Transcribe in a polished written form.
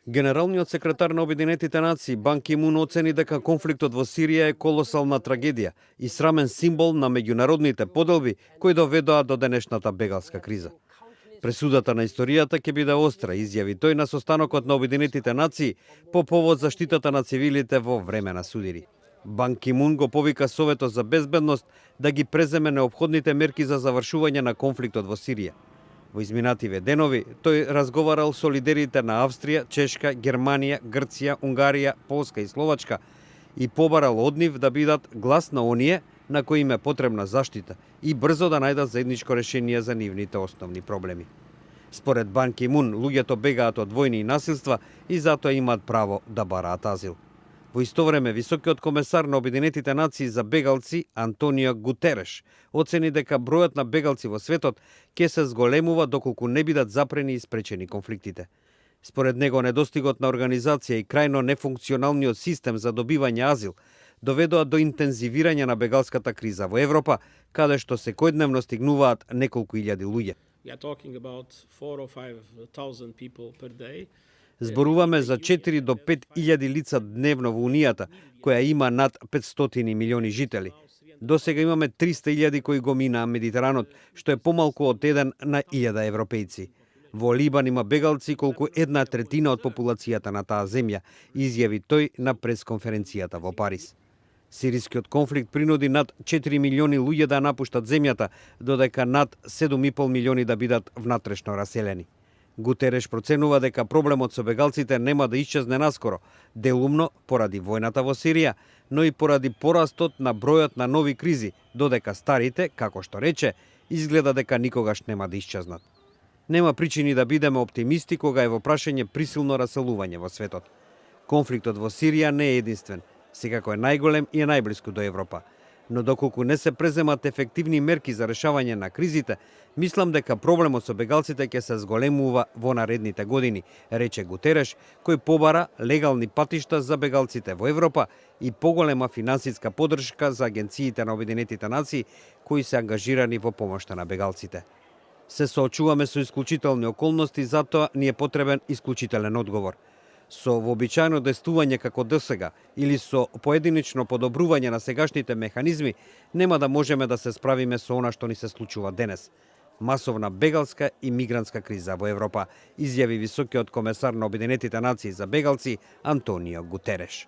Генералниот секретар на Обединетите нации Бан Ки Мун оцени дека конфликтот во Сирија е колосална трагедија и срамен символ на меѓународните поделби кои доведоа до денешната бегалска криза. Пресудата на историјата ќе биде остра, изјави тој на состанокот на Обединетите нации по повод заштитата на цивилите во време на судири. Бан Ки Мун го повика Советот за безбедност да ги преземе неопходните мерки за завршување на конфликтот во Сирија. Во изминативе денови тој разговарал со лидерите на Австрија, Чешка, Германија, Грција, Унгарија, Полска и Словачка и побарал од нив да бидат глас на оние на кои им е потребна заштита и брзо да најдат заедничко решение за нивните основни проблеми. Според Бан Ки Мун, луѓето бегаат од војни и насилства и затоа имаат право да бараат азил. Во исто време, високиот комесар на Обединетите нации за бегалци Антонио Гутереш оцени дека бројот на бегалци во светот ќе се зголемува доколку не бидат запрени и спречени конфликтите. Според него, недостигот на организација и крајно нефункционалниот систем за добивање азил доведоа до интензивирање на бегалската криза во Европа, каде што секојдневно стигнуваат неколку илјади луѓе. Зборуваме за 4 до 5 илјади лица дневно во Унијата, која има над 500 милиони жители. До сега имаме 300 илјади кои го минаа Медитеранот, што е помалку од 1 на 1000 европејци. Во Либан има бегалци колку 1/3 од популацијата на таа земја, изјави тој на пресконференцијата во Париз. Сирискиот конфликт принуди над 4 милиони луѓе да напуштат земјата, додека над 7,5 милиони да бидат внатрешно раселени. Гутереш проценува дека проблемот со бегалците нема да исчезне наскоро, делумно поради војната во Сирија, но и поради порастот на бројот на нови кризи, додека старите, како што рече, изгледа дека никогаш нема да исчезнат. Нема причини да бидеме оптимисти кога е во прашање присилно раселување во светот. Конфликтот во Сирија не е единствен, секако е најголем и е најблиску до Европа. Но доколку не се преземат ефективни мерки за решавање на кризите, мислам дека проблемот со бегалците ќе се зголемува во наредните години, рече Гутереш, кој побара легални патишта за бегалците во Европа и поголема финансиска поддршка за агенциите на Обединетите нации кои се ангажирани во помошта на бегалците. Се соочуваме со исклучителни околности, затоа ни е потребен исклучителен одговор. Со вообичаено действување како досега или со поединично подобрување на сегашните механизми, нема да можеме да се справиме со она што ни се случува денес. Масовна бегалска и мигрантска криза во Европа, изјави високиот комесар на Обединетите нации за бегалци Антонио Гутереш.